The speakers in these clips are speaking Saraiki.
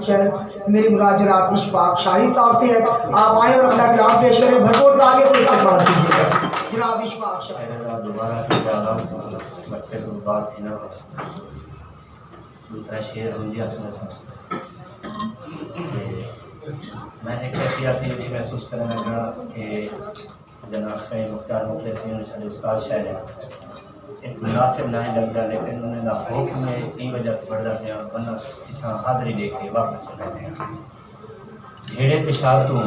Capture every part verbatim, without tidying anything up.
شعر، میری مراد جناب اشفاق شاہی صاحب سے ہے۔ آپ آئیں اور اپنا کلام پیش کریں، بھرپور تالیوں سے استقبال کیجیے گا۔ جناب اشفاق شاہی۔ میرا دوبارہ سے آغاز مٹکے تو بات تھی نا، دوسرا شعر ہم جی سنا سا۔ میں ایک کیفیت یہ بھی محسوس کرنا لگا کہ جناب سائیں مختار مخلص، ساݙے استاد شاعر ہیں، ایک مناسب نہ ہی لڳدا، لیکن انہاں دا حکم ہے، ایں وجہ توں پڑھدا پیاں، ورنہ اتھاں حاضری ݙے کے واپس چلا ڳیا۔ جھیڑے تے شال توں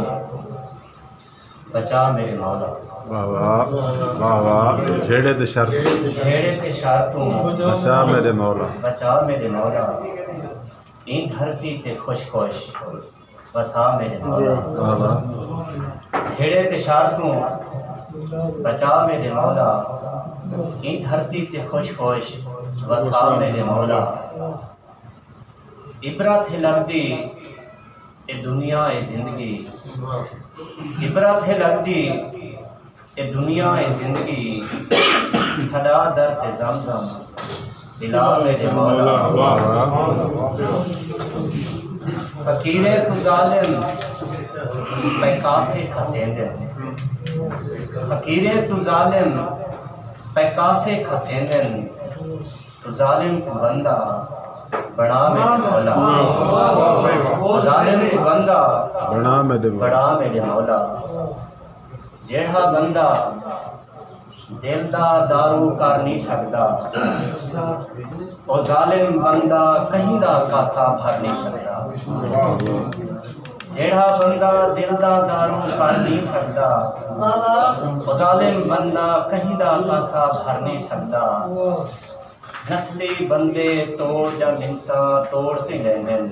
بچا میرے مولا۔ واہ واہ، واہ واہ۔ جھیڑے تے شال۔ جھیڑے تے شال توں بچا میرے مولا۔ بچا میرے مولا۔ ایں دھرتی تے خوش خوش وسا میرے مولا۔ واہ واہ۔ جھیڑے تے شال توں بچا میرے مولا، ایں دھرتی تے خوش خوش وسا میرے مولا۔ عبرت ہے لڳدی اے دنیا اے زندگی، عبرت ہے لڳدی اے دنیا اے زندگی، سݙا در تے زمزم پلا میݙے مولا۔ واہ واہ۔ فقیریں توں ظالم پئے کاسے کھسیندن، فقیریں توں ظالم پئے کاسے کھسیندن، توں ظالم کوں بندہ بݨا میݙے مولا۔ توں ظالم کوں بندہ بݨا میݙے مولا۔ بݨا میݙے مولا۔ جیڑھا بندہ دل دا دارو کر نی سڳدا، او ظالم بندہ کہیں دا کاسا بھر نی سڳدا۔ جیڑھا بندہ دل دا دارو کر نی سڳدا، او ظالم بندہ کہیں دا کاسا بھر نی سڳدا۔ نسلی بندے توڑ جاں منتاں توڑ تے لیندن۔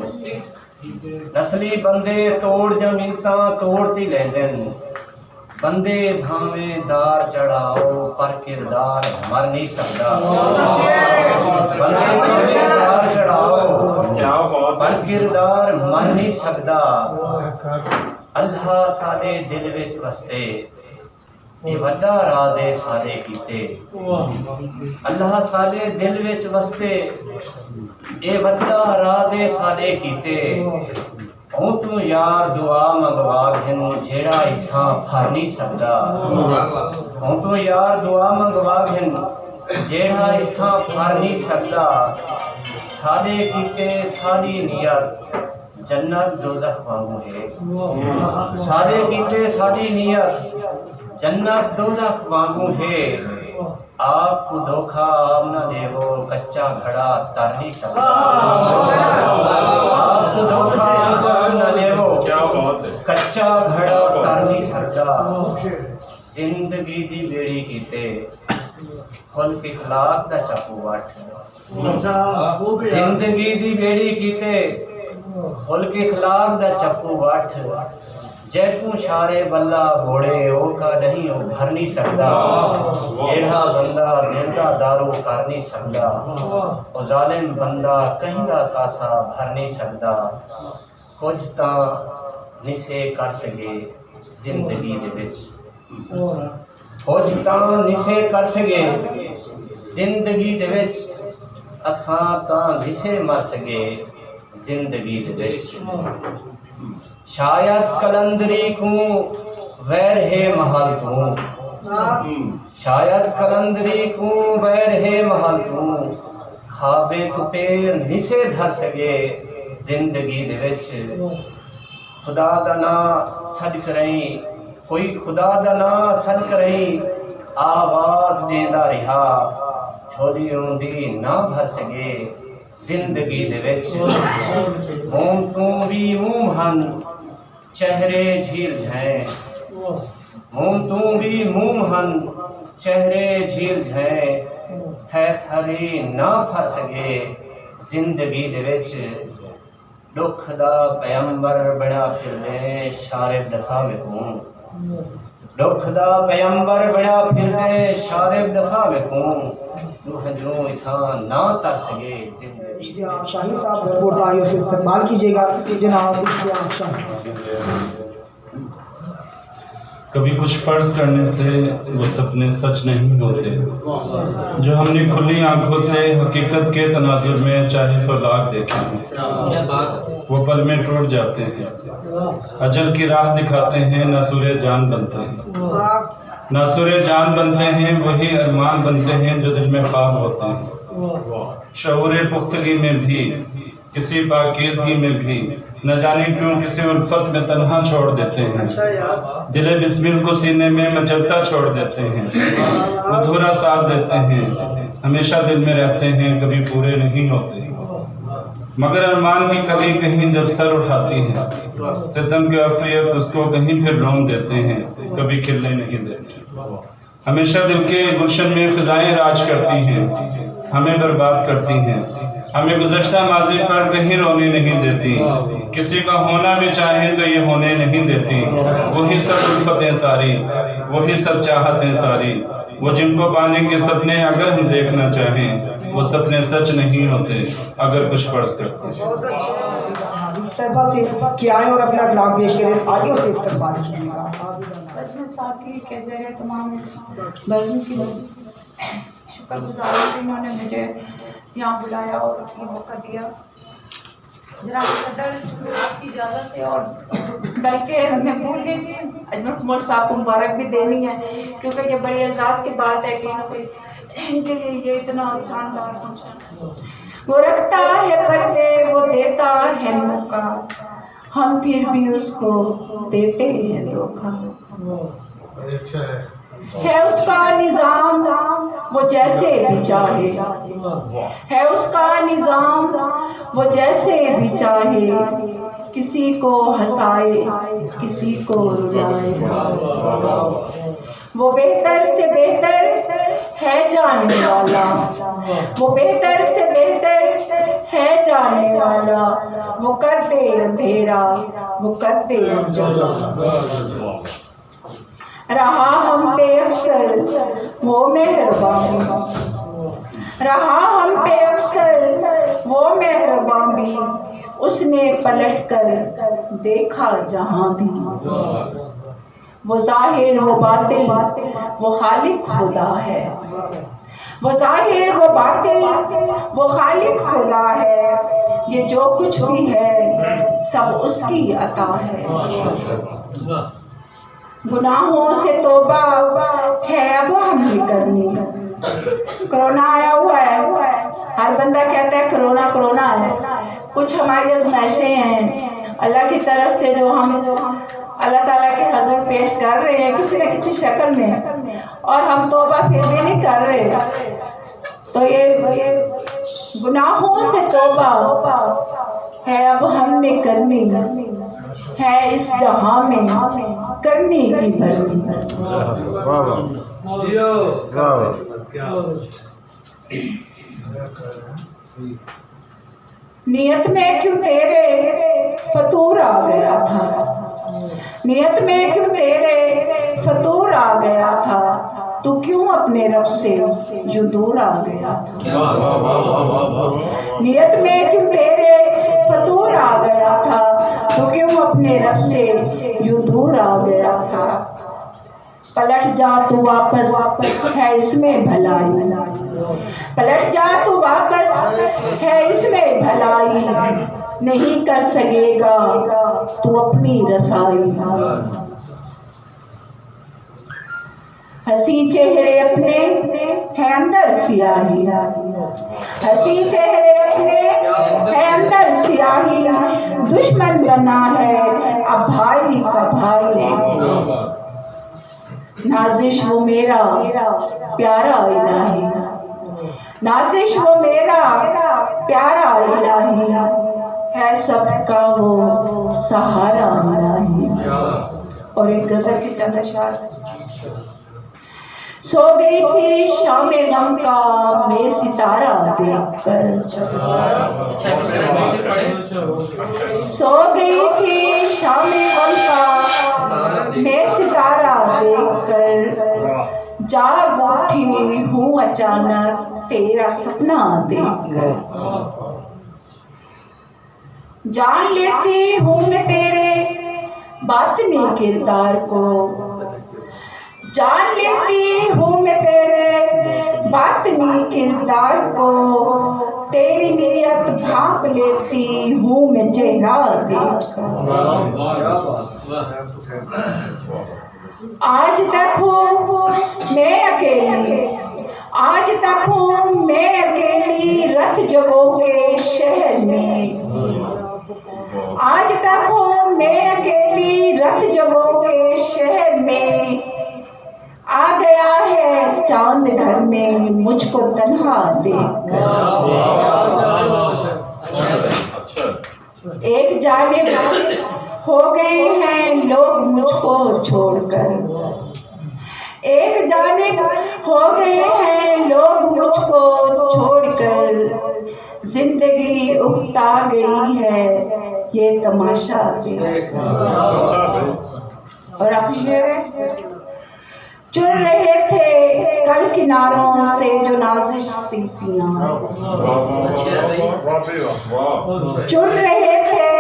نسلی بندے توڑ جاں منتاں توڑ تے لیندن۔ بندے بھانویں دار چڑھاؤ، پر کردار مر نی سڳدا۔ بندے بھانویں دار چڑھاؤ، پر کردار مر نی سڳدا۔ اللہ ساݙے دل وچ وسدے، اے وݙا راز اے ساݙے کیتے۔ اللہ ساݙے دل وچ وسدے، اے وݙا راز اے ساݙے کیتے۔ اوں توں یار دعا منگوا گھن، جیڑھا اتھاں پھر نی سڳدا۔ اوں توں یار دعا منگوا گھن، جیڑھا اتھاں پھر نی سڳدا۔ ساݙے کیتے ساݙی نیت جنت دوزخ وانگوں ہے۔ ساݙے کیتے ساݙی نیت جنت دوزخ وانگوں ہے۔ آپ کوں دھوکا آپ نہ ݙیوو، کچا گھڑا تر نی سڳدا۔ آپ کوں دھوکا آپ نہ ݙیوو، کچا گھڑا تر نی سڳدا۔ زندگی دی ٻیڑی کیتے خلق اخلاق دا چاقو وٹھ۔ زندگی دی ٻیڑی کیتے خلق اخلاق دا چاقو وٹھ۔ جیکوں شارے بلا بوڑے، او کا ݙہیں او بھر نی سڳدا۔ جیڑھا بندہ دل دا دارو کر نی سڳدا، او ظالم بندہ کہیں دا کاسا بھر نی سڳدا۔ کجھ تاں نسے کر سڳے زندگی دے وچ، کجھ تاں نسے کر سڳے زندگی دے وچ، اساں تاں نسے مر سڳے زندگی دے وچ۔ شاید قلندری کوں ویر ہے محل توں، شاید قلندری کوں ویر ہے محل توں، خوابیں توں پیر نسے دھر سڳے زندگی دے وچ۔ خدا دا ناں سݙ کرئیں، کوئی خدا دا ناں سݙ کرئیں، آواز ݙیندا رہیا، جھولی اوندی نہ بھر سڳے زندگی دے وچ۔ ہݨ توں وی موم ہن چہرے جھیل جھئیں، ہݨ توں وی موم ہن چہرے جھیل جھئیں، سیتھری نہ پھر سڳے زندگی دے وچ۔ ݙکھ دا پیمبر بݨیا پھردیں، شارب ݙسا میکوں۔ ݙکھ دا پیمبر بݨیا پھردیں، شارب ݙسا میکوں۔ ݙو ہنجروں اتھاں نہ تر سڳے زندگی۔ اشتیاق شاہین صاحب بھرپور تالیوں سے استقبال کیجیے گا جناب اشتیاق شاہین۔ کبھی کچھ فرض کرنے سے وہ سپنے سچ نہیں ہوتے، جو ہم نے کھلی آنکھوں سے حقیقت کے تناظر میں چاہے سو لاکھ دیکھے ہیں۔ وہ پل میں ٹوٹ جاتے ہیں، اجل کی راہ دکھاتے ہیں، ناصور جان بنتے ہیں۔ ناصور جان بنتے ہیں، وہی ارمان بنتے ہیں جو دل میں خواب ہوتے ہیں۔ شعور پختگی میں بھی، کسی پاکیزگی میں بھی، نہ جانے کیوں کسی الفت میں تنہا چھوڑ دیتے ہیں۔ دل بسمل کو سینے میں مچلتا چھوڑ دیتے ہیں، ادھورا ساتھ دیتے ہیں، ہمیشہ دل میں رہتے ہیں، کبھی پورے نہیں ہوتے۔ مگر ارمان کی کلی کہیں جب سر اٹھاتی ہے، ستم کے افیت اس کو کہیں پھر لوم دیتے ہیں، کبھی کھلنے نہیں دیتے۔ ہمیشہ دل کے گلشن میں خزائیں راج کرتی ہیں، ہمیں برباد کرتی ہیں، ہمیں گزشتہ ماضی پر کہیں رونے نہیں دیتی۔ کسی کا ہونا بھی چاہے تو یہ ہونے نہیں دیتی۔ وہی سب الفتیں ساری، وہی سب چاہتیں ساری، وہ جن کو پانے کے سپنے اگر ہم دیکھنا چاہیں، وہ سپنے سچ نہیں ہوتے اگر کچھ فرض کرتے ہیں۔ صاحبہ سے کیا ہے اور اپنا کلام پیش کریں، آڈیو سے استقبال کیجیے گا۔ بزم ساقی کے زیر اہتمام اس بزم کی شکر گزار ہوں کہ انہوں نے مجھے یہاں بلایا اور یہ موقع دیا۔ جناب صدر، آپ کی اجازت ہے، اور بلکہ میں بھول گئی تھی، اجمل قمر صاحب کو مبارک بھی دینی ہے، کیونکہ یہ بڑے اعزاز کی بات ہے کہ انہوں نے، ان کے لیے یہ اتنا شاندار فنکشن۔ وہ رکھتا ہے پردے، وہ دیتا ہے موقع، ہم پھر بھی اس کو دیتے ہیں دھوکہ۔ ہے اس کا نظام وہ جیسے بھی چاہے، ہے اس کا نظام وہ جیسے بھی چاہے، کسی کو ہنسائے، کسی کو رلائے۔ وہ بہتر سے بہتر ہے جاننے والا، وہ بہتر سے بہتر ہے جاننے والا، وہ کر دے اندھیرا، وہ کر دے اجالا۔ رہا ہم پہ اکثر وہ مہربان بھی، رہا ہم پہ اکثر وہ مہربان بھی، اس نے پلٹ کر دیکھا جہاں بھی۔ وہ ظاہر، وہ باطن، وہ خالق خدا ہے۔ وہ ظاہر، وہ باطن، وہ خالق خدا ہے۔ یہ جو کچھ بھی ہے، سب اس کی عطا ہے۔ گناہوں سے توبہ ہے اب ہم نے کرنی۔ کرونا آیا ہوا ہے، ہر بندہ کہتا ہے کرونا، کرونا ہے۔ کچھ ہماری آزمائشیں ہیں اللہ کی طرف سے، جو ہم اللہ تعالیٰ کے حضور پیش کر رہے ہیں کسی نہ کسی شکل میں، اور ہم توبہ پھر بھی نہیں کر رہے۔ تو یہ گناہوں سے توبہ ہے اب ہم نے کرنی، ہے اس جہاں میں کرنی کی بھرنی۔ واہ واہ۔ واہ واہ۔ نیت میں کیوں تیرے فتور آ گیا تھا، نیت میں کیوں تیرے فتور آ گیا تھا، تو کیوں اپنے رب سے یوں دور آ گیا تھا؟ نیت میں کیوں تیرے فتور آ گیا تھا، تو کیوں اپنے رب سے یوں دور آ گیا تھا؟ پلٹ جا تو واپس، ہے اس میں بھلائی۔ پلٹ جا تو واپس، ہے اس میں بھلائی۔ نہیں کر سکے گا تو اپنی رسائی۔ حسین چہرے اپنے ہے اندر سیاہی، حسین چہرے اپنے ہے اندر سیاہی۔ دشمن بنا ہے اب بھائی کا بھائی۔ نازش وہ میرا پیارا الٰہی، نازش وہ میرا پیارا الٰہی، ہے سب کا وہ سہارا الٰہی۔ اور ایک غزل کے چند اشعار۔ سو گئی تھی شام غم کا میں ستارہ دیکھ کر، سو گئی تھی شام غم کا میں ستارہ دیکھ کر، جاگ اٹھی ہوں اچانک تیرا سپنا دیکھ کر۔ جان لیتی ہوں میں تیرے باطنی کردار کو، جان لیتی ہوں میں تیرے باطنی کردار کو، تیری نیت بھانپ لیتی ہوں میں چہرہ دیکھ کر۔ آج تک ہوں میں اکیلی، آج تک ہوں میں اکیلی رت جگوں کے شہر میں، آج تک ہوں میں اکیلی رت جگوں کے شہر میں۔ آ گیا ہے چاند گھر میں مجھ کو تنہا دیکھ کر۔ ایک جانب ہو گئے ہیں لوگ مجھ کو چھوڑ کر، ایک جانب ہو گئے ہیں لوگ مجھ کو چھوڑ کر، زندگی اکتا گئی ہے یہ تماشا دیکھ کر۔ اور آخری شعر ہے، چن رہے تھے کل کناروں سے جو نازش سیپیاں، چن رہے تھے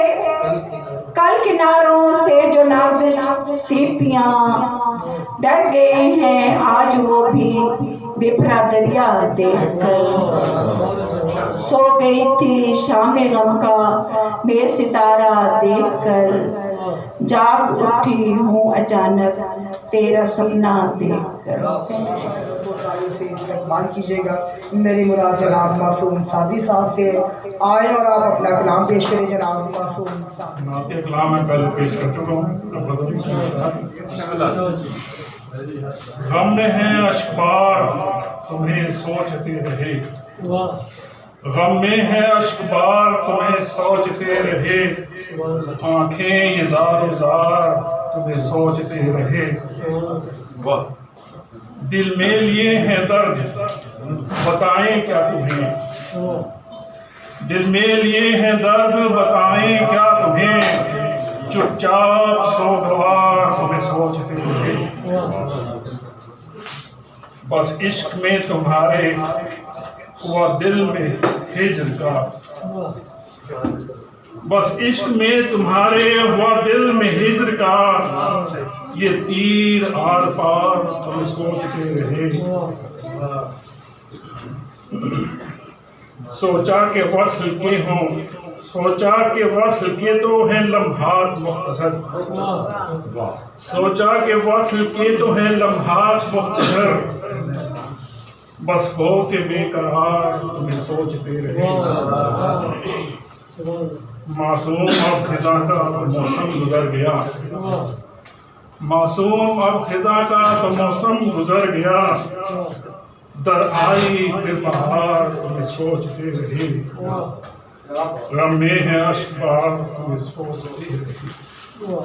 کل کناروں سے جو نازش سیپیاں، ڈر گئے ہیں آج وہ بھی بپھرا دریا دیکھ کر۔ سو گئی تھی شام غم کا میں ستارہ دیکھ کر، جاگ اٹھی ہوں اچانک تیرا سپنا دیکھ کر۔ استقبال کیجیے گا۔ میری مراد جناب معصوم سعدی صاحب سے، آئیں اور آپ اپنا کلام پیش کریں جناب معصوم صاحب۔ نعت کلام میں پہلے پیش کر چکا ہوں، اب بدل نہیں سکتا۔ بسم اللہ۔ غم میں ہے اشکبار تمہیں سوچتے رہے، غم میں ہے اشکبار تمہیں سوچتے رہے، آنکھیں یہ زار و زار تمہیں سوچتے رہے۔ واہ۔ دل میں لیے ہیں درد، بتائیں کیا تمہیں؟ دل میں لیے ہیں درد، بتائیں کیا تمہیں؟ چپ چاپ سوگوار تمہیں سوچتے رہے۔ بس عشق میں تمہارے ہوا دل میں ہجر کا، بس عشق میں تمہارے ہوا دل میں ہجر کا، یہ تیر آر پار تمہیں سوچتے رہے۔ سوچا کہ وصل کے ہوں، سوچا کہ وصل کے تو ہیں لمحات مختصر، سوچا کہ وصل کے تو ہیں لمحات مختصر، بس ہو کے بے قرار تمہیں سوچتے رہے۔ معصوم اب خزاں کا تو موسم گزر گیا، معصوم اب خزاں کا تو موسم گزر گیا، در آئی پھر بہار تمہیں سوچتے رہے، غم میں ہے اشکبار تمہیں سوچتے رہے۔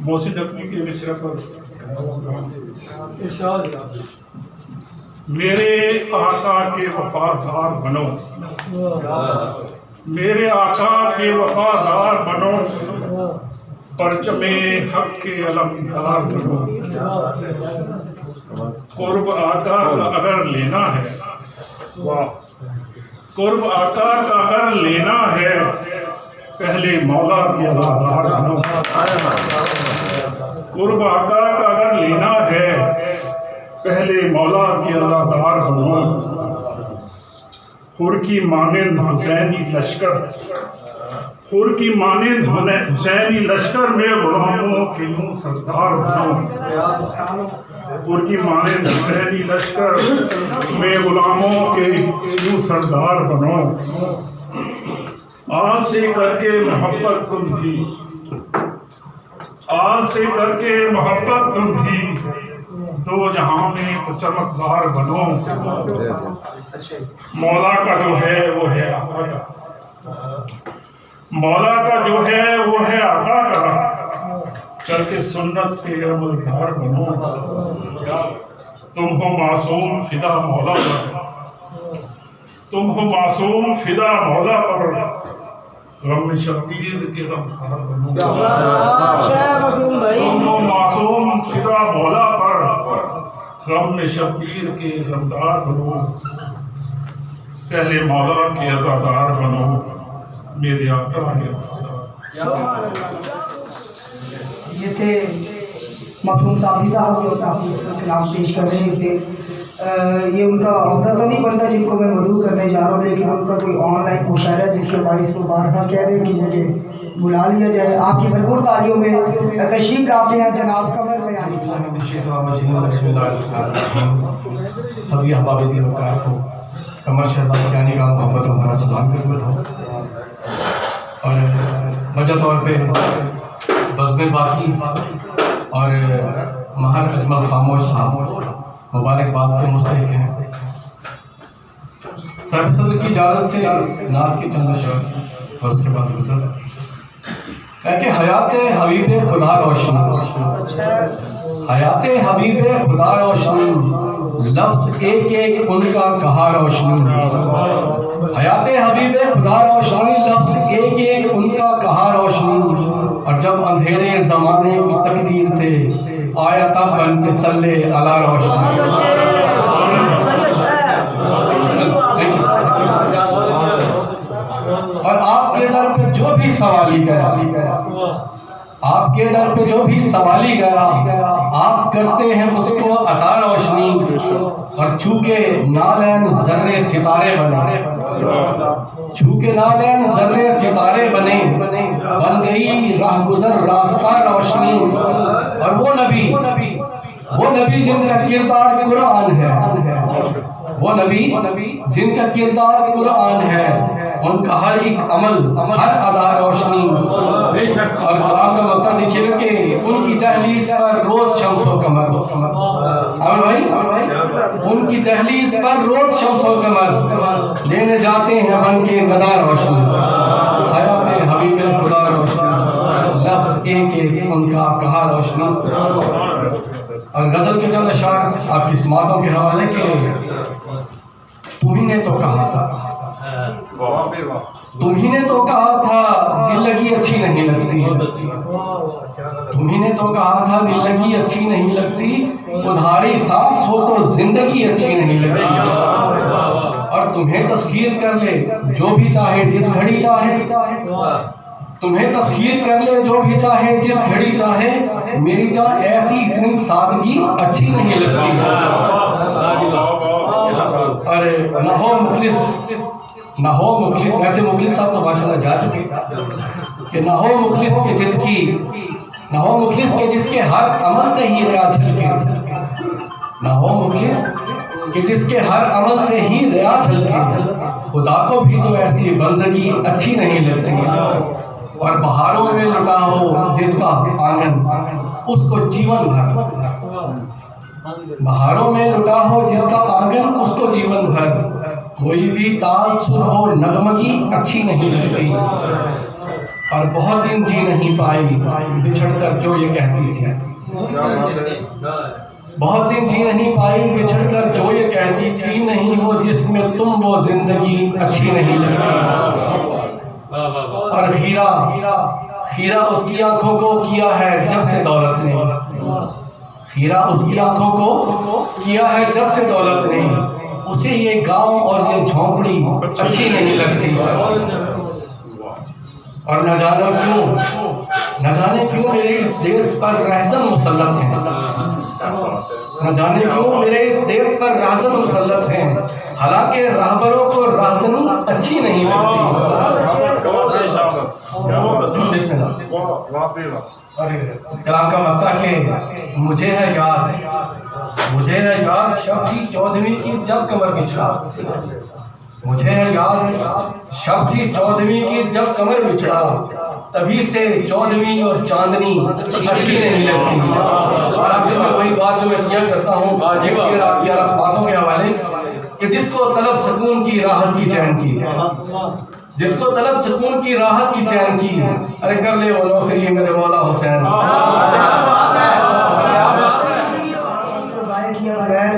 محسن نقوی کے مصرع پر میرے آقا کے وفادار بنو، میرے آقا کے وفادار بنو، پرچم حق کے علمدار بنو۔ قرب آقا کا اگر لینا ہے، واہ، قرب آقا کا اگر لینا ہے، پہلے مولا کے عزادار بنو۔ قرب آقا کا اگر لینا ہے، پہلے مولا کے عزادار بنو۔ حر کی مانند حسینی لشکر، حر کی مانند حسینی لشکر میں غلاموں کے یوں سردار بنو۔ حر کی مانند حسینی لشکر میں غلاموں کے یوں سردار بنو۔ آج سے کر کے محبت تم بھی، آج سے کر کے محبت تم بھی، دو جہاں میں تو چمکدار بنو۔ مولا کا جو ہے وہ ہے آقا کا، مولا کا جو ہے وہ ہے آقا کا، چل کے سنت کے عملدار بنو۔ تم ہو معصوم فدا مولا پر، تم ہو معصوم فدا مولا پر، غم شبیر کے غمخوار بنو۔ اچھا ہے مظلوم بھائی۔ تم ہو معصوم فدا مولا پر، غم شبیر کے غمدار بنو۔ پہلے مولا کے عزادار بنو، میرے آقا کے وفادار۔ سبحان اللہ۔ اتھے معصوم صابری صاحب بھی اپنا خوبصورت کلام پیش کر رہے تھے۔ اے، یہ ان کا عہدہ تو نہیں بنتا جن کو میں مدعو کرنے جا رہا ہوں، لیکن ان کا کوئی آن لائن مشاعرہ ہے جس کے باعث وہ بارہا کہہ رہے کہ مجھے بلا لیا جائے۔ آپ کی بھرپور تالیوں میں تشریف لاتے ہیں جناب قمر بیانی صاحب۔ بسم اللہ الرحمن الرحیم۔ سبھی احباب دین و وقار کو قمر شہزاد بیانی کا محبت و بھرا سلام پیش کرتا ہوں۔ اور وجہ طور پہ بزم باقی اور مہر اجمل خاموش صاحب مبارکباد کے مستحق ہیں۔ صاحب صدر کی اجازت سے نعت کے چند اشعار اور اس کے بعد گزر ہے کہ حیات حبیب خدا روشن، حیات حبیب خدا روشن، لفظ ایک ایک ان کا کہا روشن۔ حیات حبیب خدا روشن، لفظ ایک ایک ان کا کہا روشن۔ اور جب اندھیرے زمانے کی تقدیر تھے، آیا تب بن کے صلی علی روشن۔ اور آپ کے در پہ جو بھی سوالی گیا، آپ کے در پہ جو بھی سوالی گیا، آپ کرتے ہیں اس کو عطا روشنی۔ اور چونکہ نعلین ذرے ستارے بنے، چونکہ نعلین ذرے ستارے بنے، بن گئی راہ گزر راستہ روشنی۔ اور وہ نبی، وہ نبی جن کا کردار قرآن ہے، وہ نبی جن کا کردار قرآن ہے، ان کا ہر ایک عمل، ہر ادا روشنی۔ بے شک۔ اور کلام کا مطلب دیکھیے گا کہ ان کی دہلیز پر روز شمس و قمر۔ عامر بھائی، ان کی دہلیز پر روز شمس و قمر لینے جاتے ہیں بن کے گدا روشنی۔ حیات حبیب خدا روشنی، لفظ ایک ایک ان کا کہا روشنی۔ اور غزل کے چند اشعار آپ کی سماعتوں کے حوالے کے۔ تمہیں نے تو کہا تھا، تمہیں نے تو کہا تھا دل لگی اچھی نہیں لگتی، تمہیں نے تو کہا تھا دل لگی اچھی نہیں لگتی، ادھاری سانس ہو تو زندگی اچھی نہیں لگتی۔ اور تمہیں تسخیر کر لے جو بھی چاہے جس گھڑی چاہے، تمہیں تسخیر کر لے جو بھی چاہے، جس گھڑی چاہے، میری جان ایسی اتنی سادگی اچھی نہیں لگتی۔ ارے نہ ہو مخلص، نہ ہو مخلص، ویسے مخلص صاحب تو ماشاءاللہ جا چکے، کہ نہ ہو مخلص کہ جس کی، نہ ہو مخلص کہ جس کے ہر عمل سے ہی ریا جھلکے۔ نہ ہو مخلص کہ جس کے ہر عمل سے ہی ریا جھلکے، خدا کو بھی تو ایسی بندگی اچھی نہیں لگتی۔ اور بہاروں میں لٹا ہو جس کا آنگن، اس کو جیون بھر، بہاروں میں لٹا ہو جس کا آنگن، اس کو جیون بھر، کوئی بھی تال سر ہو نغمگی اچھی نہیں لگتی۔ اور بہت دن جی نہیں پائی بچھڑ کر جو یہ کہتی تھی، بہت دن جی نہیں پائی بچھڑ کر جو یہ کہتی تھی، نہیں ہو جس میں تم وہ زندگی اچھی نہیں لگتی۔ اور خیرہ، خیرہ اس کی آنکھوں کو کیا ہے جب سے دولت نے، خیرہ اس کی آنکھوں کو کیا ہے جب سے دولت نے، اسے یہ گاؤں اور یہ جھونپڑی اچھی نہیں لگتی۔ اور نہ جانے کیوں، نہ جانے کیوں میرے اس دیس پر رہزن مسلط ہیں، نہ جانے کیوں میرے اس دیس پر رہزن مسلط ہیں، حالانکہ رہبروں کو رہزنی اچھی نہیں لگتی۔ بسم اللہ۔ کلام کا مقطع کہ مجھے ہے یاد، مجھے ہے یاد شب تھی چودھویں کی جب کمر بچھڑا، مجھے ہے یاد شب تھی چودھویں کی جب کمر بچھڑا، تبھی سے چودھویں اور چاندنی اچھی نہیں لگتی۔ اور آخر میں وہی بات جو میں کیا کرتا ہوں، ایک شعر آپ کی آرزماتوں کے حوالے کہ جس کو طلب سکون کی راحت کی چین کی، جس کو طلب سکون کی راحت کی چین کی، ارے کر لے وہ نوکری میرے مولا حسین۔ ضائع کیے بغیر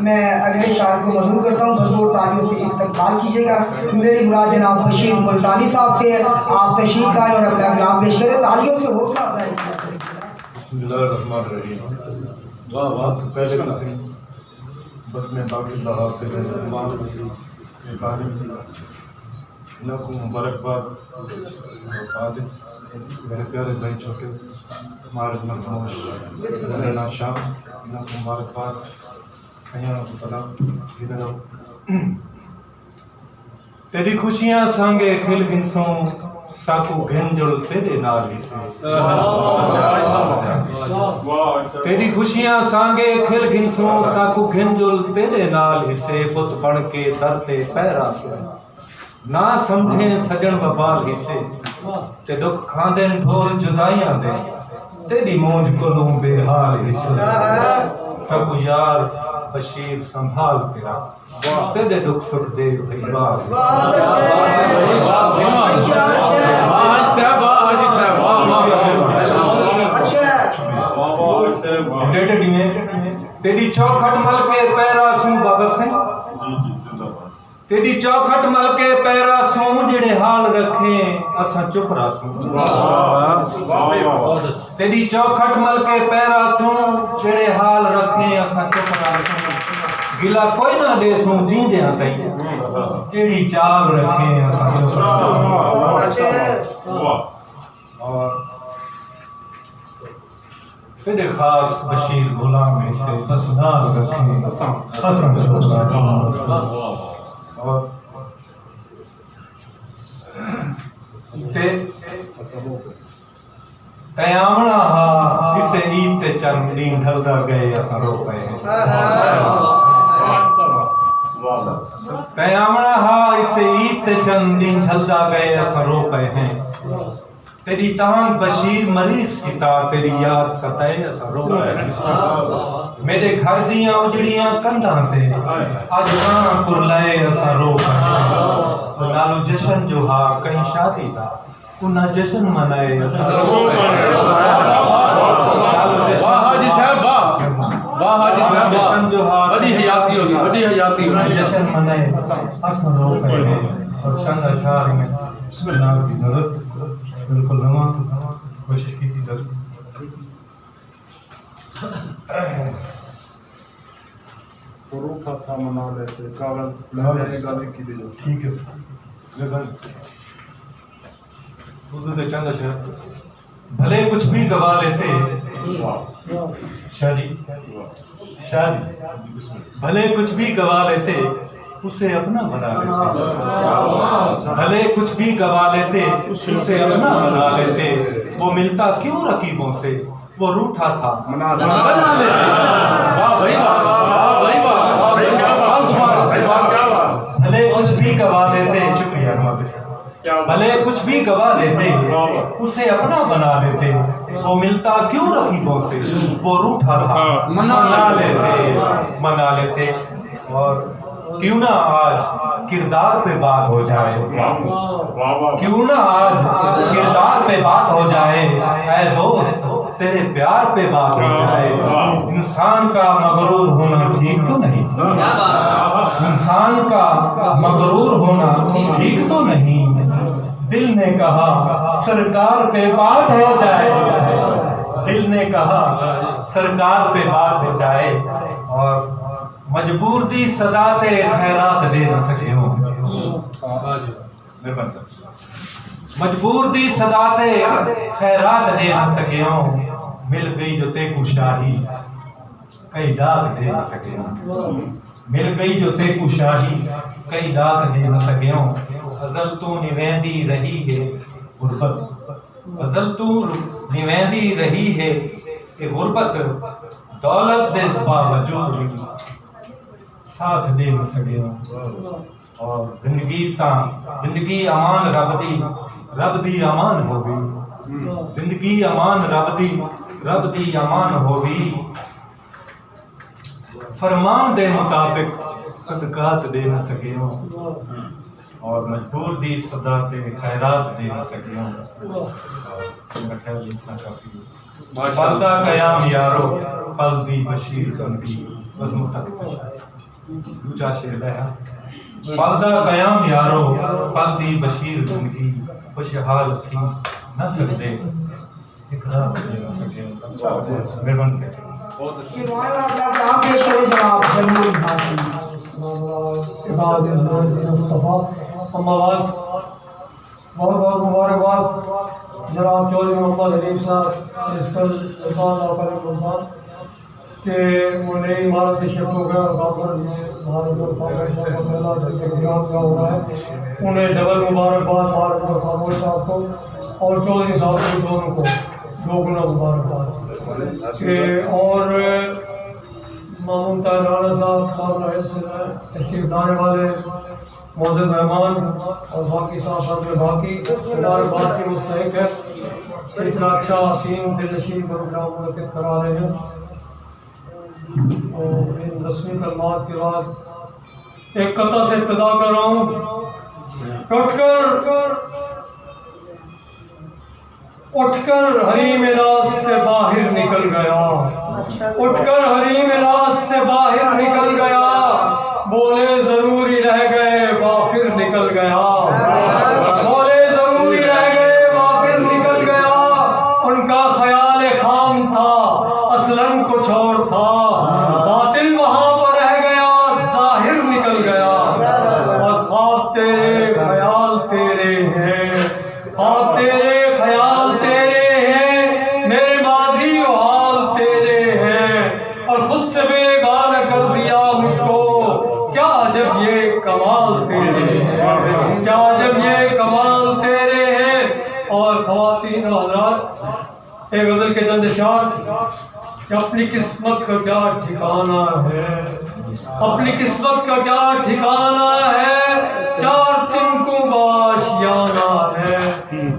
میں اگلے شاعر کو مدعو کرتا ہوں، بھرپور تالیوں سے استقبال کیجیے گا۔ میری مراد جناب بشیر ملتانی صاحب سے ہے، آپ تشریف لائیں اور اپنا کلام پیش کریں، تالیوں سے حوصلہ افزائی کیجیے۔ بسم اللہ الرحمن الرحیم۔ واہ واہ، پہلے تو بزم باقی اللہ حافظ ہے، زبان کی یہ کہانی تھی۔ انہاں کوں مبارکباد۔ بعد وچ میرے پیارے بھائی چھوٹے مبارک مخدوم زمینہ شاہ، انہاں کوں مبارکباد، سئیاں کوں سلام۔ ادھر آؤ۔ تیݙی خوشیاں سانگے کھل گھنسوں، ساکوں گھن جل تیݙے نال ہیسے۔ تیݙی خوشیاں سانگے کھل گھنسوں، ساکوں گھن جل تیݙے نال ہیسے۔ بت بݨ کے در تے پیر آسوں، نہ سمجھیں سڄݨ وبال ہیسے۔ تے ݙکھ کھاندن ڈھول جدائیاں دے، تیݙی مونجھ کنوں بے حال ہیسے۔ ساکوں یار بشیر سنبھال کے رکھ، تیݙے ݙکھ سکھ دے بھئی بال ہیسے۔ واہ حاجی صاحب، واہ، واہ حاجی صاحب، واہ، واہ، واہ۔ ٹیڈے ݙیویں، تیݙی چوکھٹ مل کے پیر آسوں بابر سئیں۔ تیݙی چوکھٹ مل کے پیر آسوں، جیڑھے حال رکھیں اساں چپ رہسوں۔ تیݙی چوکھٹ مل کے پیر آسوں، جیڑھے حال رکھیں اساں چپ رہسوں۔ گلہ کوئی نہ ݙیسوں جیندیاں تئیں، جیڑھی چال رکھیں اساں چپ رہسوں۔ اور تیݙے خاص بشیر غلام ہیسے، بس نال رکھیں اساں۔ اور تے، تیں آوݨا ہا اسے عید تے چن، ݙینہہ ڈھلدا ڳئے اساں رو پئے ہیں۔ تیں آوݨا ہا اسے عید تے چن، ݙینہہ ڈھلدا ڳئے اساں رو پئے ہیں۔ تیݙی تانگھ بشیر مریض کیتا، تیݙی یاد ستائے اساں رو پئے ہیں۔ میݙے گھر دیاں اجڑیاں کندھاں تے اڄ کاں کرلائے اساں رو پئے ہیں۔ نالو جشن جو ہا کہیں شادی دا، انہاں جشن منائے اساں رو پئے ہیں۔ نالو جشن، واہ حاجی صاحب، واہ۔ واہ حاجی صاحب، واہ۔ جشن جو ہا، وݙی حیاتی ہوندی، وݙی حیاتی ہوندی۔ جشن منائے اساں رو پئے ہیں۔ اور شاندار شعر میں جناب دی نظر بالکل نواں کوشش کیتی سر۔ روٹھا تھا منا لیتے، کاغذ میں نے گل کی دی۔ ٹھیک ہے سر۔ اردو دے چند اشعار۔ بھلے کچھ بھی گوا لیتے، شاہ جی، شاہ جی، بھلے کچھ بھی گوا لیتے، اسے اپنا بنا لیتے۔ بھلے کچھ بھی گوا لیتے، اسے اپنا بنا لیتے۔ وہ ملتا کیوں رقیبوں سے، وہ روٹھا تھا منا لیتے۔ بنا لیتے۔ واہ بھائی واہ، واہ بھائی واہ، واہ بھائی واہ۔ بھلے کچھ بھی گوا لیتے، شکریہ۔ بھلے کچھ بھی گوا لیتے، اسے اپنا بنا لیتے۔ وہ ملتا کیوں رقیبوں سے، وہ روٹھا تھا منا لیتے، منا لیتے۔ اور کیوں نہ آج کردار پہ بات ہو جائے، کیوں نہ آج کردار پہ بات ہو جائے، اے دوست، تیرے پیار پہ بات ہو جائے۔ انسان کا مغرور ہونا ٹھیک تو نہیں، انسان کا مغرور ہونا ٹھیک تو نہیں۔ دل نے کہا سرکار پہ بات ہو جائے، دل نے کہا سرکار پہ بات ہو جائے۔ اور مجبور دی صدا تے خیرات ݙے نہ سڳیوں۔ مہربانی صاحب۔ مجبور دی صدا تے خیرات ݙے نہ سڳیوں، مل ڳئی جو تیکوں شاہی، کئی ݙات ݙے نہ سڳیوں۔ مل ڳئی جو تیکوں شاہی، کئی ݙات ݙے نہ سڳیوں۔ ازل توں نویندی رہی ہے غربت، ازل توں نویندی رہی ہے اے غربت، دولت دے باوجود وی ساتھ ݙے نہ سڳیوں۔ اور زندگی تاں، زندگی امان رب دی، رب دی امان ہووی۔ زندگی امان رب دی، رب دی امان ہووی۔ فرمان دے مطابق صدقات ݙے نہ سڳیوں۔ اور مجبور دی صدا تے خیرات ݙے نہ سڳیوں۔ میرا خیال اتنا کافی ہے۔ پل دا قیام یارو، پل دی بشیر زندگی۔ بس مختلف ہے۔ ݙوجھا شعر ہے۔ پل دا قیام یارو، پل دی بشیر زندگی، خوشحال تھی نہ سڳدے، اقرار کر نہ سڳدے۔ مہربانی۔ بہت اچھا۔ اما بعد، بہت بہت مبارکباد جناب چوہدری محمد حنیف صاحب، پرنسپل نئی عمارت شفٹ ہو گیا اور کافر یہ بھارت اور پاکستان کا پہلا دستگیرات کیا ہوا ہے، انہیں ڈبل مبارکباد بھارت اور خاموش صاحب کو اور چودھری صاحب کو دونوں کو دو گنا مبارکباد۔ کہ اور مامون طاہر رانا صاحب، صاحب رحیم سے تشریف لانے والے معزز مہمان اور باقی صاحب، باقی مبارکباد کے مستحق ہے۔ اتنا اچھا حسین دل نشین پروگرام منعقد کرا رہے ہیں۔ تو ان رسمی کلمات کے بعد ایک قطعہ سے ابتدا کر رہا ہوں۔ اٹھ کر، اٹھ کر حریم ناز سے باہر نکل گیا۔ اٹھ کر حریم ناز سے باہر نکل گیا۔ بولے ضروری رہ گئے، وافر نکل گیا۔ بولے ضروری رہ گئے، وافر نکل گیا۔ ان کا خیال خام تھا، اصلاً کچھ اور تھا۔ باطل وہاں پر رہ گیا، ظاہر نکل گیا۔ بس خواب تیرے، خیال تیرے ہیں۔ خواب تیرے، خیال تیرے ہیں، میرے ماضی و حال تیرے ہیں، اور خود سے بیگانہ کر دیا مجھ کو۔ کیا عجب یہ کمال تیرے ہیں، کیا عجب یہ کمال تیرے ہیں۔ اور خواتین و حضرات، ایک غزل کے چند اشعار کہ اپنی قسمت کا کیا ٹھکانہ ہے، اپنی قسمت کا کیا ٹھکانہ ہے، چار تن کو باشیانہ ہے،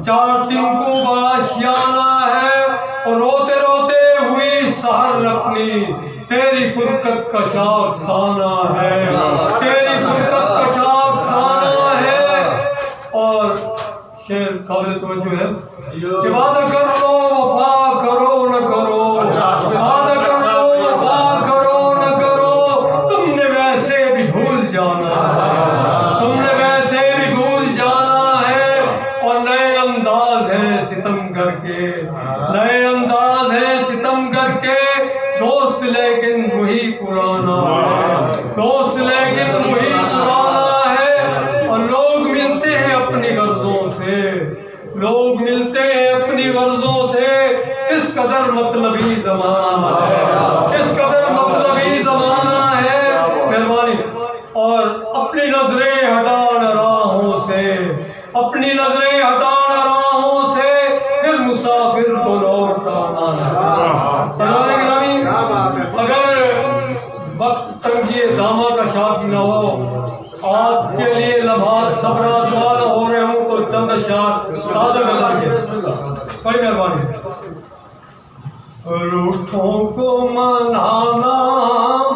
چار تن کو باشیانہ ہے، اور روتے روتے ہوئی سحر اپنی، تیری فرقت کا شاد خانہ ہے، تیری فرقت کا شاد خانہ ہے۔ اور شعر قابل توجہ ہے کہ وعدہ کر لو، وفا کرو نہ کرو، وعدہ کر لو، وفا کرو نہ کرو، تم نے ویسے بھی بھول جانا ہے، تم نے ویسے بھی بھول جانا ہے۔ اور نئے انداز ہے ستم گر کے، نئے انداز ہے ستم گر کے، دوست لیکن وہی پرانا ہے، دوست لیکن وہی پرانا ہے۔ اور لوگ ملتے ہیں اپنی غرضوں سے، لوگ ملتے ہیں اپنی غرضوں سے، کس قدر مطلبی زمانہ ہے، کس قدر مطلبی زمانہ ہے۔ مہربانی۔ اور اپنی نظریں ہٹا نہ راہوں سے، اپنی نظریں ہٹا نہ راہوں سے، پھر مسافر کو لوٹ آنا ہے۔ سنگت گرامی، اگر وقت تنگی داماں کا شاکی نہ ہو، آپ کے لیے لمحات صبر آزما نہ ہو رہے ہوں تو چند اشعار تازہ کر دیں۔ بڑی مہربانی۔ روٹھوں کو منانا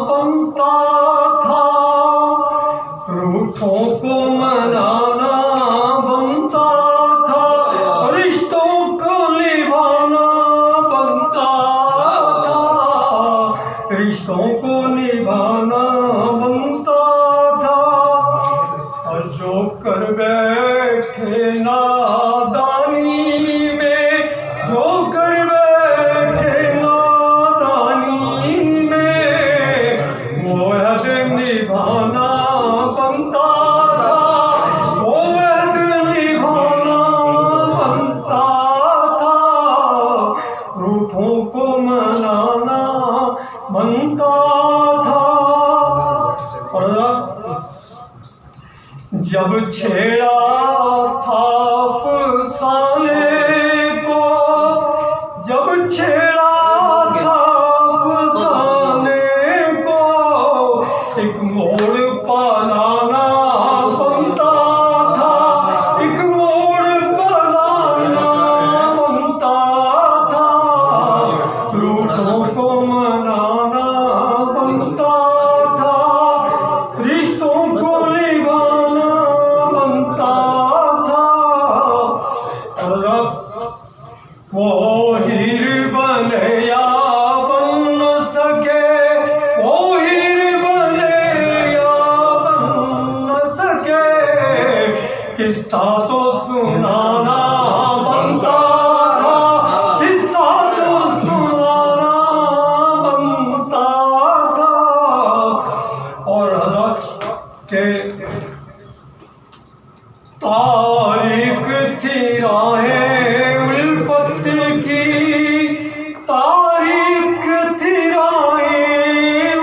بنتا تھا، روٹھوں کو منانا بنتا تھا، رشتوں کو نبھانا بنتا تھا، رشتوں کو نبھانا بنتا تھا۔ اور جو کر بیٹھے نادانی میں، جو کر بیٹھے نادانی میں، وہ عہد نبھانا بنتا تھا، وہ عہد نبھانا بنتا تھا، روٹھوں کو منانا بنتا تھا۔ اور جب چھیڑا تھا افسانے کو، جب چھیڑا تھا افسانے کو، ایک موڑ پالانا بنتا تھا، ایک موڑ پالانا بنتا تھا، روٹھوں کو منانا بنتا تھا، رشتوں کو نبھانا بنتا تھا۔ اور رب وہ ہیر بنے یا بن نہ سکے، وہ ہیر بنے یا بن نہ سکے، قصہ تو سنانا بنتا تھا، قصہ تو سنانا بنتا تھا۔ اور حضرت کہ تاریک تھی راہیں الفت کی، تاریک تھی راہیں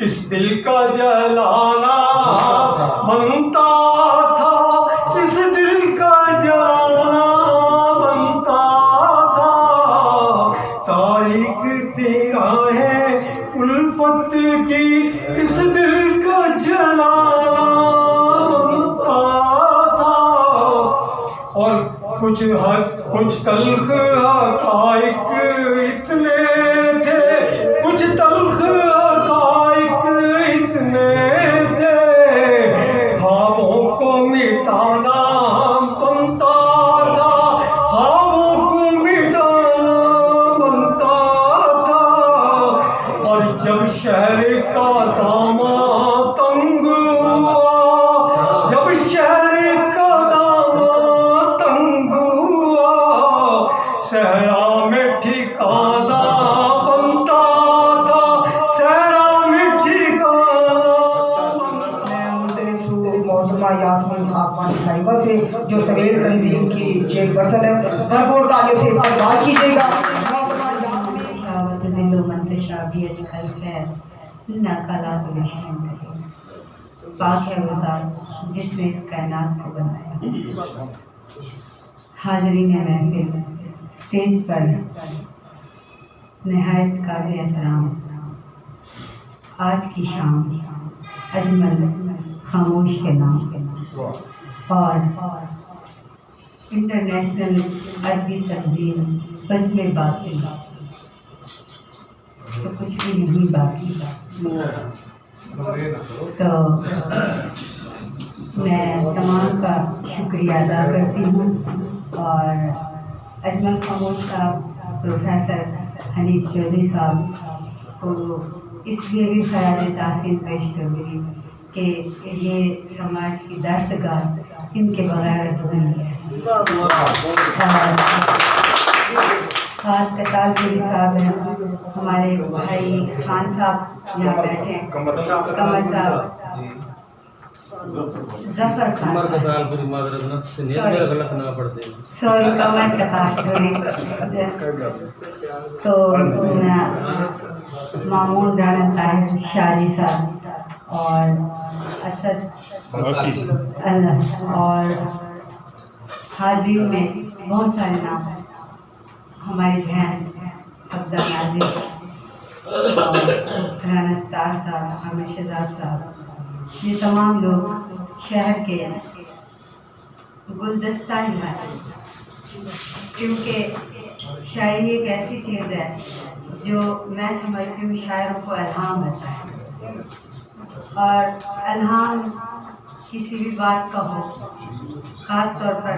اس دل کا جلانا بنتا تھا، اس دل کا جلانا بنتا تھا۔ تاریخ تیرا ہے الفت کی، اس دل کا جلانا بنتا تھا۔ اور کچھ حق، کچھ تلخ حقائق اتنے تھے، کچھ تلخ حقائق اتنے تھے، خوابوں کو مٹانا بنتا تھا، خوابوں کو مٹانا بنتا تھا۔ اور جب شہر کا داماں تنگ ہوا، جب شہر کا داماں تنگ ہوا، صحرا میں ٹھکانا بنتا تھا، صحرا میں ٹھکانا بنتا۔ میں منتخب ہوں محترمہ یاسمین خاکوان صاحبہ سے، جو سویل تنظیم کی چیئرپرسن ہے۔ بھرپور تالیوں سے استقبال کیجیے گا۔ محترمہ یاسمین صاحب، ذل و منتشا بھی اج کل خیر، انہاں کلا کو نشان کرے۔ پاک ہے وہ ذات جس نے اس کائنات کو بنایا۔ حاضرین محفل، اسٹیج پر نہایت قابل احترام آج کی شام اجمل خاموش کے نام اور انٹرنیشنل ادبی تنظیم بزم باقی تو کچھ بھی نہیں باقی۔ تو میں تمام کا شکریہ ادا کرتی ہوں اور اجمل خاموش صاحب، پروفیسر حنیف چودھری صاحب کو اس لیے بھی خراج تحسین پیش کروں گی کہ یہ سماج کی درسگاہ ان کے بغیر ادھوری ہے۔ اور خاص کر تالپوری صاحب ہیں، ہمارے بھائی خان صاحب یہاں بیٹھے ہیں، قمر صاحب، ظفر خان عمر صاحب۔ قتال پوری معذرت نہ، سنیت سوری۔ میرا غلط نہ پڑھ دے۔ سوری، قمر قتال پوری۔ تو، مامون رانا طاہر شاہ جی صاحب اور اسد اللہ اور حاضرین میں بہت سارے نام ہیں۔ ہماری بہن عبدہ نازش اور رانا ستار صاحب، عامر شہزاد صاحب، یہ تمام لوگ شہر کے گلدستہ ہی ہیں، کیونکہ شاعری ایک ایسی چیز ہے جو میں سمجھتی ہوں شاعروں کو الہام ہوتا ہے، اور الہام کسی بھی بات کا ہو، خاص طور پر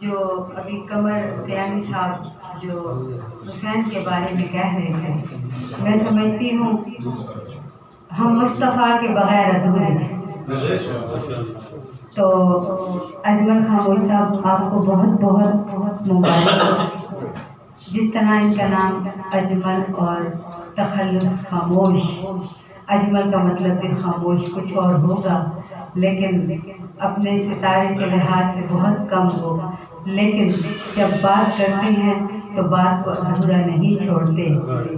جو ابھی قمر کیانی صاحب جو حسین کے بارے میں کہہ رہے تھے، میں سمجھتی ہوں ہم مصطفیٰ کے بغیر ادھورے ہیں۔ تو اجمل خاموش صاحب، آپ کو بہت بہت مبارک۔ جس طرح ان کا نام اجمل اور تخلص خاموش، اجمل کا مطلب بھی خاموش کچھ اور ہوگا، لیکن اپنے ستارے کے لحاظ سے بہت کم ہو، لیکن جب بات کرتے ہیں تو بات کو ادھورا نہیں چھوڑتے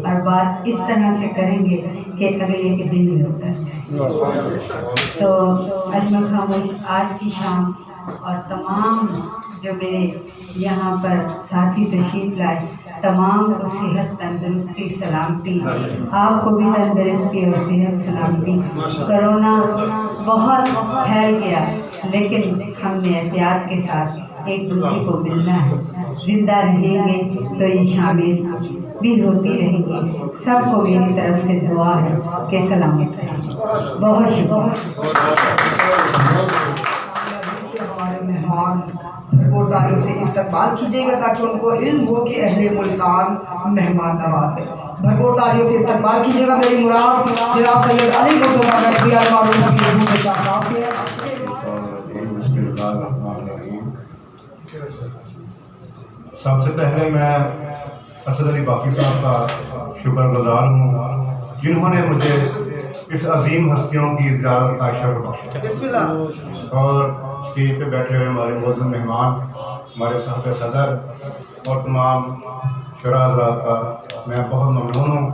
اور بات اس طرح سے کریں گے کہ اگلے کے دل میں اتر جائے۔ تو اجمل خاموش، آج کی شام اور تمام جو میرے یہاں پر ساتھی تشریف لائے، تمام کو صحت، تندرستی، سلامتی، آپ کو بھی تندرستی اور صحت سلامتی۔ کورونا بہت پھیل گیا، لیکن ہم نے احتیاط کے ساتھ ایک دوسرے کو ملنا ہے۔ زندہ رہیں گے تو یہ شامل بھی ہوتی رہیں گی۔ سب کو میری طرف سے دعا ہے کہ سلامت رہیں۔ بہت شکریہ۔ ہمارے مہمان بھرپور تالیوں سے استقبال کیجیے گا تاکہ ان کو علم ہو کہ اہل ملتان مہمان نواز ہے۔ بھرپور تالیوں سے استقبال کیجیے گا۔ میری مراد جناب سید علی مصطفیٰ نقوی المعروف کی حضور کے شاہ صاحب کے ہیں۔ بسم اللہ الرحمن الرحیم۔ سب سے پہلے میں اسد علی باقی صاحب کا شکر گزار ہوں، جنہوں نے مجھے اس عظیم ہستیوں کی زیارت کا شرف بخشا۔ اور اسٹیج پہ بیٹھے ہوئے ہمارے معزز مہمان، ہمارے صاحب صدر اور تمام شعراء حضرات کا میں بہت ممنون ہوں،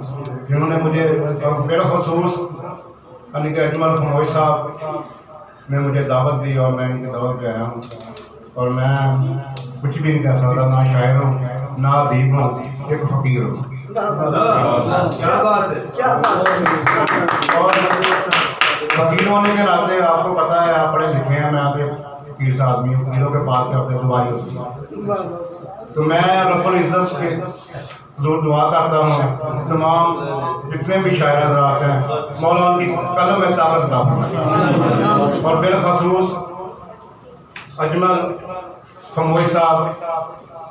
جنہوں نے مجھے، اور بالخصوص یعنی کہ اجمل خموش صاحب نے مجھے دعوت دی اور میں ان کی دعوت پہ آیا ہوں، اور میں کچھ بھی نہیں کہہ سکتا، نہ شاعر ہوں، نہ ادیب ہوں، ایک فقیر ہوں۔ کیا بات ہے، کیا بات ہے۔ اور فقیر ہونے کے ناطے آپ کو پتہ ہے، آپ پڑھے لکھے ہیں، میں آپ ایک فقیر سا آدمی ہوں، فقیروں کے پاس کے اپنے دواری ہوتی ہے۔ تو میں رب العزت سے حضور دعا کرتا ہوں، تمام جتنے بھی شاعر حضرات ہیں، مولا ان کی قلم میں طاقت عطا فرمائے، اور بالخصوص اجمل خموش صاحب،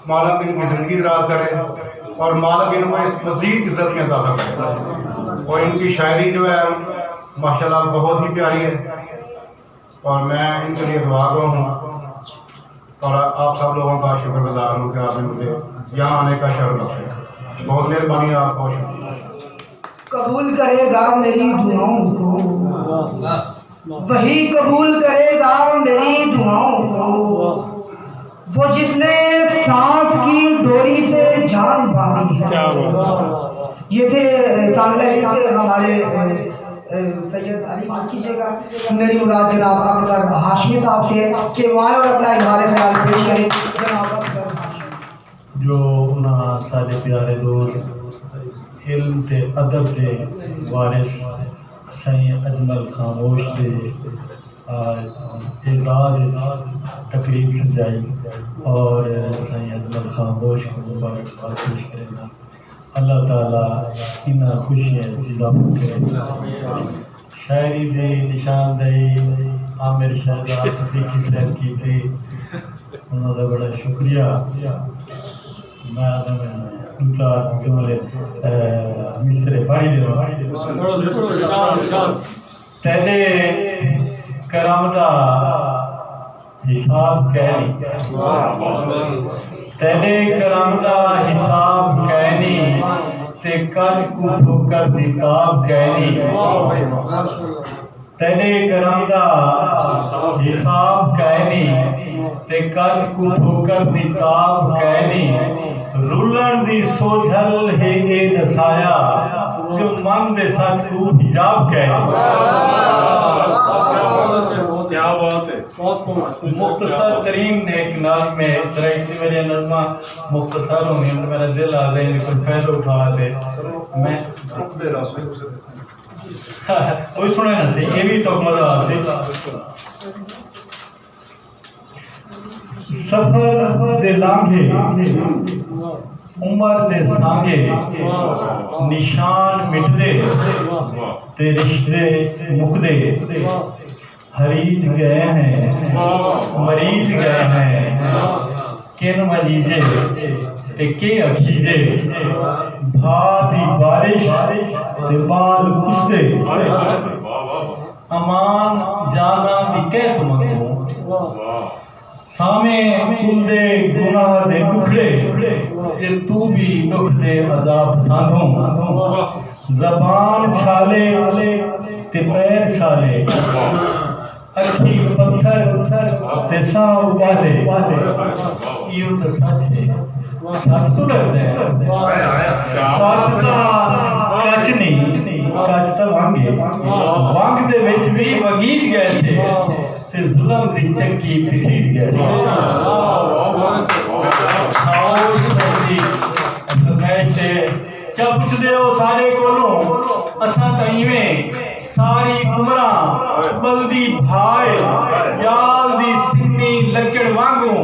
مولا ان کی زندگی دراز کرے اور مالک ان کو مزید عزت میں اضافہ کرے، اور ان کی شاعری جو ہے ماشاءاللہ بہت ہی پیاری ہے، اور میں ان کے لیے دعا گو ہوں، اور آپ سب لوگوں کا شکر گزار ہوں کہ آپ نے مجھے یہاں آنے کا شرف بخشا۔ بہت مہربانی آپ، بہت شکریہ۔ قبول کرے گا میری دعاؤں کو، وہی قبول کرے گا میری دعاؤں کو، وہ جس نے سانس کی ڈوری سے جان باندھی ہے۔ یہ تھے سانحہ سے ہمارے سید علی، معاف کیجیے گا، میری مراد جناب اکبر ہاشمی صاحب سے کہ وہ آئے اور اپنا اظہار خیال پیش کریں۔ جناب اکبر ہاشمی۔ جو انہاں ساڈے پیارے دوست علم تے ادب دے وارث سائیں اجمل خاموش دے اعزاز اچ تقریب سجائی اور سائیں اجمل خاموش کوں مبارکباد پیش کرینداں۔ اللہ تعالی انہاں خوشیاں اچ اضافہ کرے۔ شاعری دی نشاندہی عامر شہزاد صدیقی صاحب کیتی۔ انہاں دا بڑا شکریہ۔ میں آہداں میں ݙو چار جملے مصرعے پڑھ ݙیواں۔ تیݙے کرم دا حساب کائنی، تیݙے کرم دا حساب کائنی، تے کچ کوں ٹھوکر دی تاب کائنی۔ تیݙے کرم دا حساب کائنی، تے کچ کوں ٹھوکر دی تاب کائنی۔ رلݨ دی سوجھل ہے اے ݙسایا، جو من دے سچ کوں حجاب کائنی۔ کیا بات ہے۔ مختصر ترین ہک نظم ہے، ذرا اسی وجہ نظماں مختصر ہوندیاں، میرا دل آ رہے ہیں، کوئی فائدہ اٹھا دے۔ میں کوئی سنے نہ سی، یہ بھی تو مزہ آ سی۔ سفر دے لانگھے، عمر دے سانگے، نشان مٹدے تے رشتے مکدے۔ ہریج گئے ہیں، مریج گئے ہیں، کن ولیجے تے کے اکھیجے۔ بھا دی بارش تے بال کسدے، امان جاناں دی کہت منگوں۔ سامے کندے گناہ دے ڈکھڑے، اے توں وی ڈکھ دے عذاب ساندھوں۔ زبان چھالے تے پیر چھالے، اکھیں پتھر تے ساہ ابالے۔ ایہو تاں سچ ہے، سچ توں ڈردے ہیں۔ سچ تاں کچ نی، کچ تاں ونگ ہے۔ ونگ دے وچ وی ونگیج گئے سے۔ تے ظلم دی چکی پسیج ڳئے۔ آؤ، فرمائش تے کیا پچھدے ہو سارے کولوں؟ اساں تاں ایویں ساری عمراں ٻلدی بھائے یال دی سنی لکڑ وانگوں۔